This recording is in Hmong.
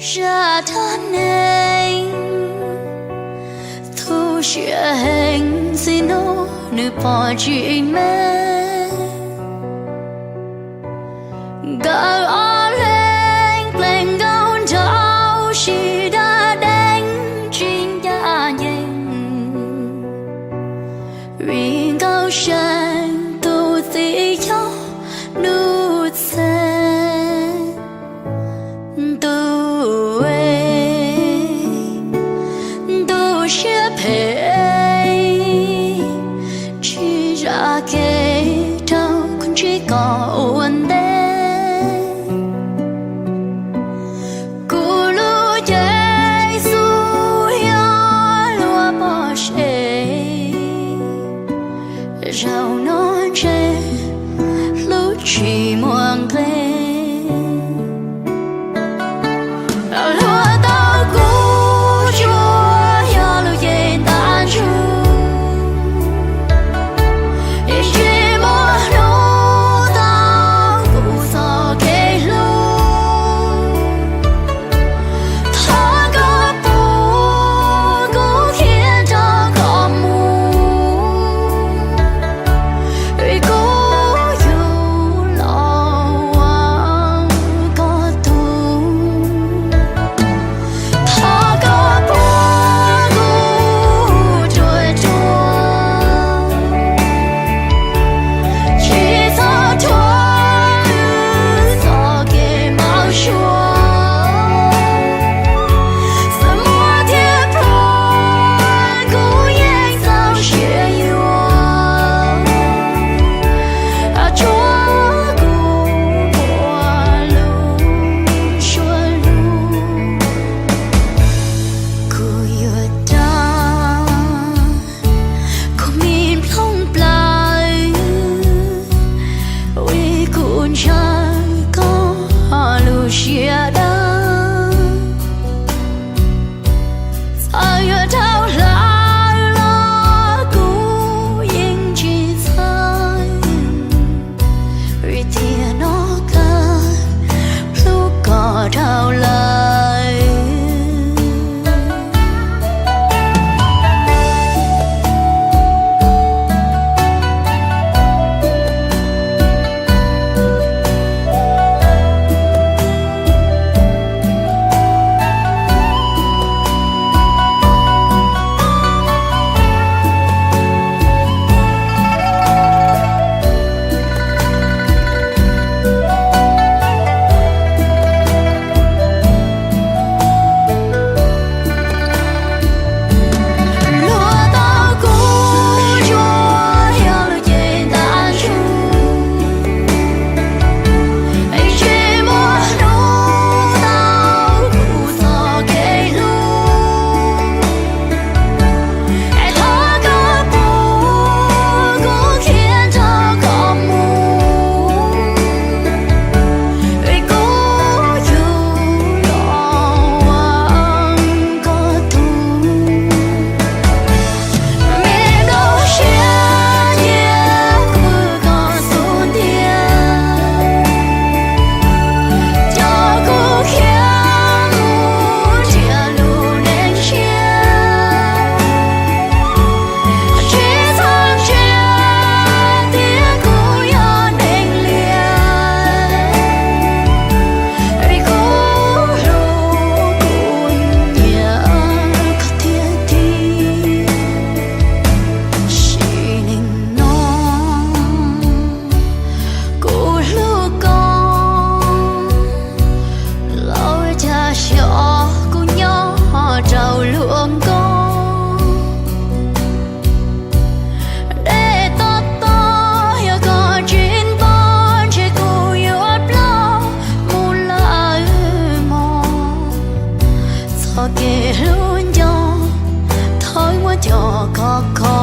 Zaj dab neeg tu siab heev, txiv nus nws pom tsis me. Nkawd ob leeg plees nkauj nraug, sib dab deev tsis ncaj ncees, vim nkauj seev tus txiv yog nuj txeeg. Ntuj, ntuj siab phem, tsis zam kev rau kuv ntsib koj ua ntej. Kuv lub cev xub yog luag pom seb, zaum no ntshe hlub tsis muaj nqe. Luag tau kuv tsuas yog lub cev ntab ntsug, es tsis muaj hnub tau kuv txoj kev hlub. Thov koj pub kuv khiav nrog koj mus, vim kuv yug los ua koj tug. Thov koj pub kuv ruam ruam, tsis txhob thuam wb txoj kev npau suav. Txawm muaj thiab pluag kuv yeej txaus siab yuav, tsuav kuv ua lub suab lug. Kuv yuav dag kuv me nplooj plaws, vim kuv ntshaw koj lub siab dawb. Txawm yuav dhau hlaws los kuv yeej tsis txhawj, vim tiam no kawg hlub koj dhau lawm. Luag tau kuv tsuas yog lub cev ntab ntsug, es tsis muaj hnub tau kuv txoj kev hlub. Es thov koj pub kuv khiav nrog koj mus, vim kuv yug los ua koj tug. Me nplooj siab cia kuv koj xub ntiag, coj kuv khiav mus nrhiav lub neej tshiab. Tsis txhob ntsia tias kuv yog neeg liam, vim kuv hlub kuv nyiam koj tiag tiag. Sim neej no kuv hlub koj, los ua cas xyov kuv nyob rau luag nkoj. Dej tob tob yog koj tsis nto, ntshe kuv yuav ploj mus lawm mog. Txoj kev hlub nco thawj muab coj khov kho.